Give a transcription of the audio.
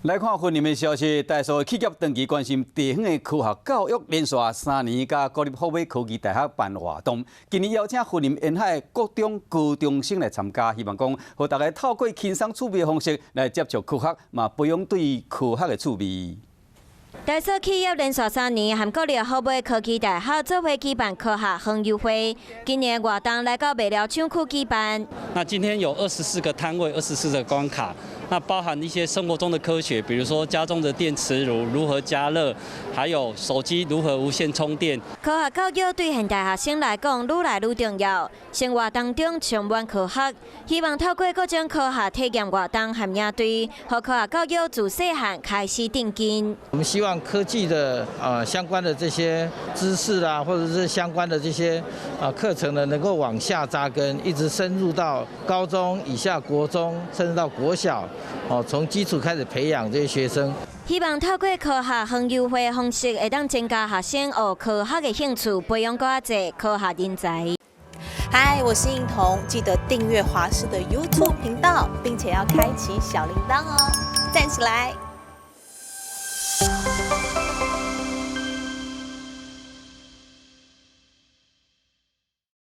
來看雲林的消息，台塑企業長期關心地方的科學教育，連續3年佮國立虎尾科技大學辦活動，今年邀請雲林沿海國中高中生來參加，希望講予大家透過輕鬆趣味的方式來接觸科學，嘛培養對科學的趣味。台塑企業連續三年和國立虎尾科技大學做伙舉辦科學園遊會，今年活動來到麥寮廠區舉辦。那今天有24個攤位，24個關卡。那包含一些生活中的科學，比如說家中的電磁爐如何加熱，還有手機如何無線充電。科學教育對現代學生來講愈來愈重要，生活當中充滿科學，希望透過各種科學體驗活動和營隊，予科學教育自細漢開始定根。我們希望科技的相關的這些知識啊，或者是相關的這些課程呢，能夠往下扎根，一直深入到高中以下、國中，甚至到國小。哦，從基礎開始培養這些學生。希望透過科學園遊會方式，會當增加學生學科學的興趣，培養閣較濟科學人才。嗨，我是應彤，記得訂閱華視的 YouTube 頻道，並且要開啟小鈴鐺哦，讚起來！